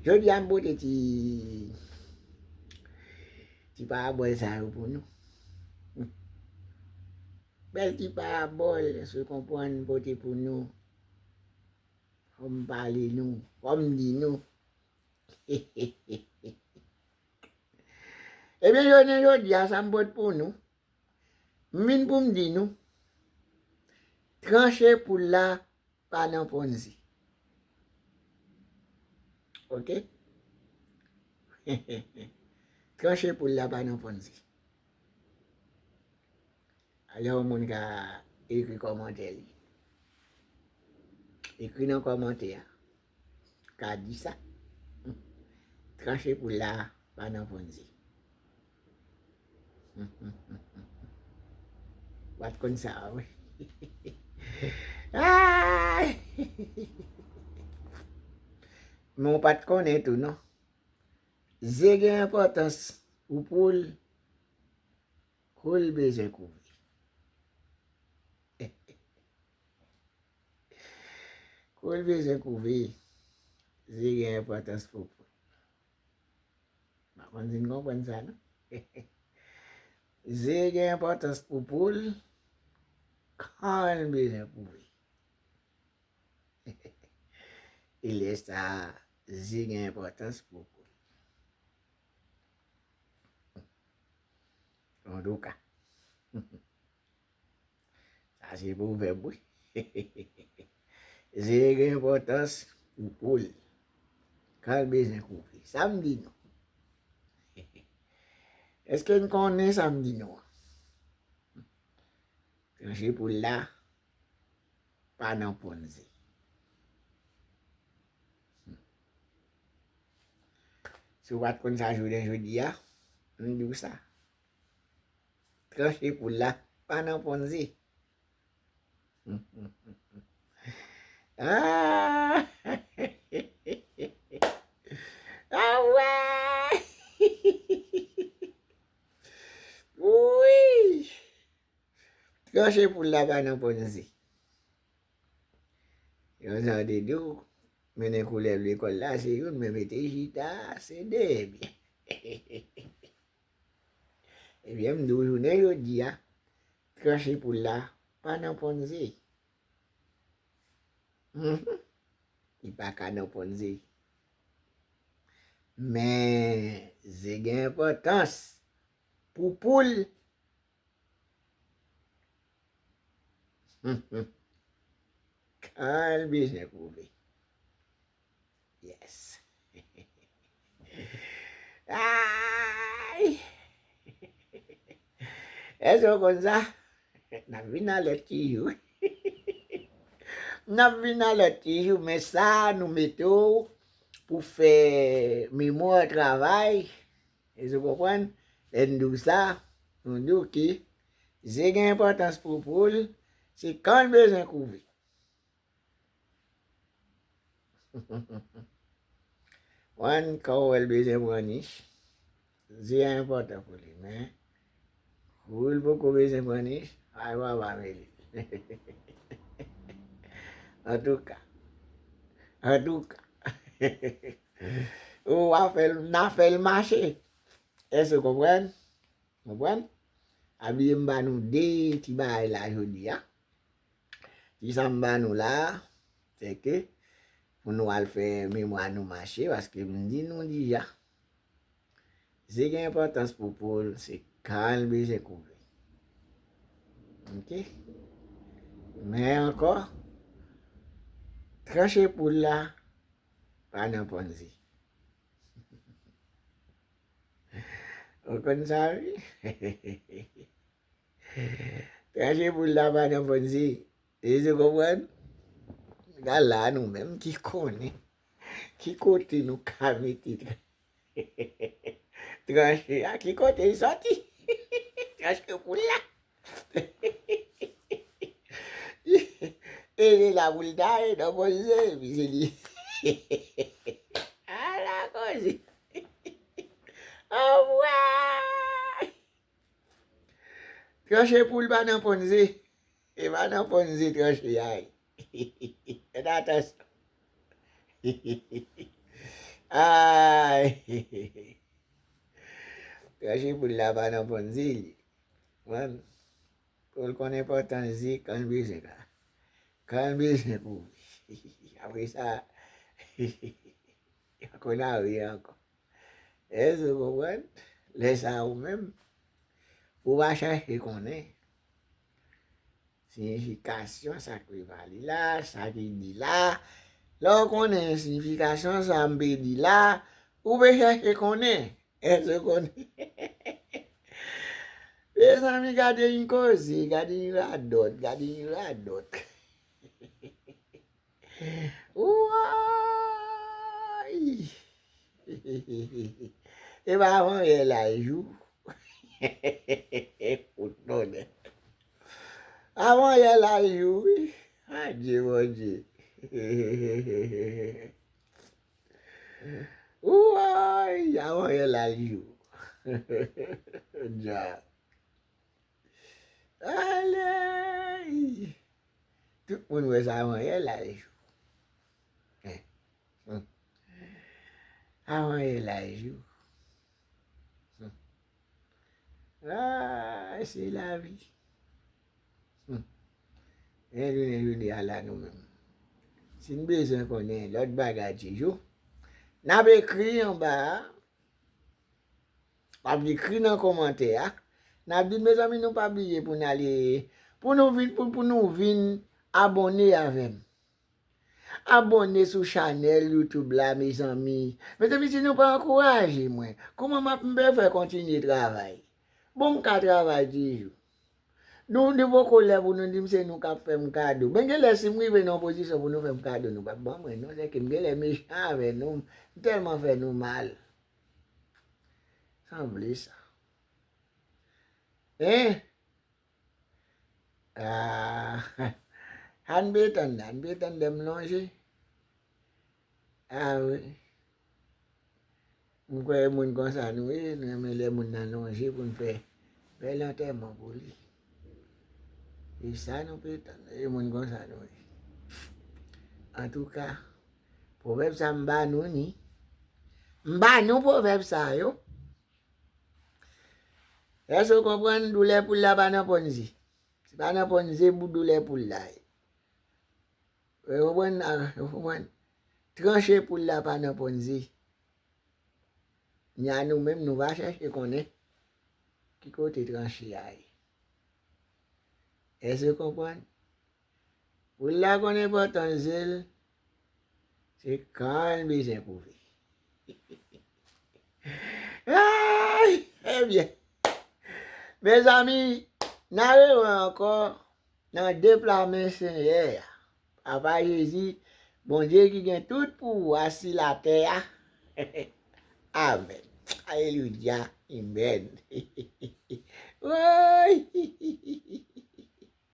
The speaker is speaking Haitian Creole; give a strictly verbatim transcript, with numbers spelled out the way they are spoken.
Jodi a m pote ti, ti parabòl sa yo pou nou. Bèl ti parabòl, èske w konprann, m pote pou nou. Fò m pale nou, fò m di nou. Ebyen, jounen jodi a, sa m pote pou nou, m vin pou m di nou, tranche poul la pa nan Ponzi. Oke? Tranche poul la pa nan Ponzi. Alò, yon moun ka ekri kòmantè li. Ekri nan kòmantè a. Ka di sa. Tranche poul la pa nan Ponzi. W pa t konn sa, wi. Ay! Men w pa t konnen tou, non. Ze gen enpòtans pou poul, kou l bezwen kouve. Kou l bezwen kouve, ze gen enpòtans pou poul. M pa konn si n konprann sa, non. Ze gen enpòtans pou poul, kan l bezwen kouve. E lè sa a, ze gen enpòtans pou poul. Antouka. Sa se pwovèb, wi. Ze gen enpòtans pou poul, kan l bezwen kouve. Sa m di nou. Èske n konnen sa m di nou an? Tranche poul la pa nan Ponzi. Si w pa t konn sa jounen jodi a, m di w sa. Tranche poul la pa nan Ponzi. Ah! Ah, wè! Wi! Tranche poul la pa nan Ponzi. Yon jan de di w, mennen koulèv lekòl la, se youn, men mete chita, se de, ebyen. Ebyen, m di w jounen jodi a, tranche poul la pa nan Ponzi. Mhm. Li pa ka nan Ponzi. Men, ze gen enpòtans pou poul. Kan l bezwen kouve. Yes. Ay! Èske w konn sa? N ap vin a lòt ti jou. N ap vin a lòt ti jou, men sa nou mete w pou fè memwa travay. Èske w konprann? Lè n di w sa, nou di w ke ze gen enpòtans pou poul, se kan l bezwen kouve. Wan, kan w wè l bezwen pran nich, ze a enpòtan pou li, men kou l poko bezwen pran nich, ay papa mele l. Antouka, antouka, ou a fè l, n a fè l mache. Èske w konprann? Konprann? Pa bliye m ba nou de ti bagay la jodi a. Ti sa m ba nou la a, se ke pou nou al fè memwa nou mache, paske m di nou deja, ze gen enpòtans pou poul, se kan l bezwen kouve. Oke? Men ankò, tranche poul la pa nan Ponzi. Ou konn sa, wi. Tranche poul la pa nan Ponzi. Èske w konprann? Gade la, nou menm ki konnen ki kote nou ka mete tranche a, ki kote l soti. Tranche poul la. E se la pou l ta ye, nan Ponzi, epi se li. Ala koze. Anmwey! Tranche poul pa nan Ponzi. E pa nan Ponzi tranche a ye. Fèt atansyon. Ay! Tranche poul la pa nan pònzi li. Mwen, pou l konn enpòtans li, kan l bezwen ka. Kan l bezwen pou. Apre sa, ankò n a ri ankò. Èske w konprann? Lè sa a ou menm, ou va chèche konnen siyifikasyon sa k rive li la, sa ki di la. Lè w konnen siyifikasyon sa m pe di la, ou pe chèche konnen. Èske w konnen? Mezanmi, gade yon koze, gade yon radòt, gade yon radòt. Woy! E pa avan yè la jou. Kout tonnè. Avan yè la jou, wi. Adye, Bondye. Woy! Avan yè la jou. Dja. Alèy! Tout moun wè sa avan yè la jou. Hein. Hmm. Avan yè la jou. Hmm. Ah, se lavi. Hmm. Men jounen jodi a la nou menm. Si n bezwen konnen lòt bagay ti jou, n ap ekri anba a. W ap ekri nan kòmantè a. N ap di, mezanmi, nou pa bliye pou n ale, pou nou vin, pou, pou nou vin abòne avè m. Abòne sou chanèl YouTube la, mezanmi. Mezanmi, si nou pa ankouraje mwen, kòman m ap, m pe fè kontinye travay? Bon, m ka travay toujou. Nou, nou poko lè pou nou di m se nou k ap fè m kado. Men gen lè si m rive nan yon pozisyon pou nou fè m kado, nou p ap ban mwen non, sèke m gen lè mechan avè nou, m tèlman fè nou mal. Sanble sa. Hein? Ah, ann pe tann, ann pe tann lè m lonje. Ah wi. M kwè e moun konsa nou ye, nou renmen lè moun nan lonje pou n fè bèl antèman pou li. E sa nou pe tann, e moun konsa nou ye. Antouka, pwovèb sa m ba nou ni. M ba nou pwovèb sa yo. Èske w konprann? Doulè poul la pa nan pònzi. Se pa nan pònzi pou doulè poul la ye. Ou konprann? Ah, ou konprann? Tranche poul la pa nan pònzi. Nya nou menm, nou va chèche konnen ki kote tranche a ye. Èske w konprann? Poul la konn enpòtans je l, se kan l bezwen pwouve. Ay! Ebyen, mezanmi, n a rewè ankò nan de pla men Senyè a. Papa Jezi, Bondye ki gen tout pouvwa si latè a. Amèn. Alelouya. Amèn. Woy!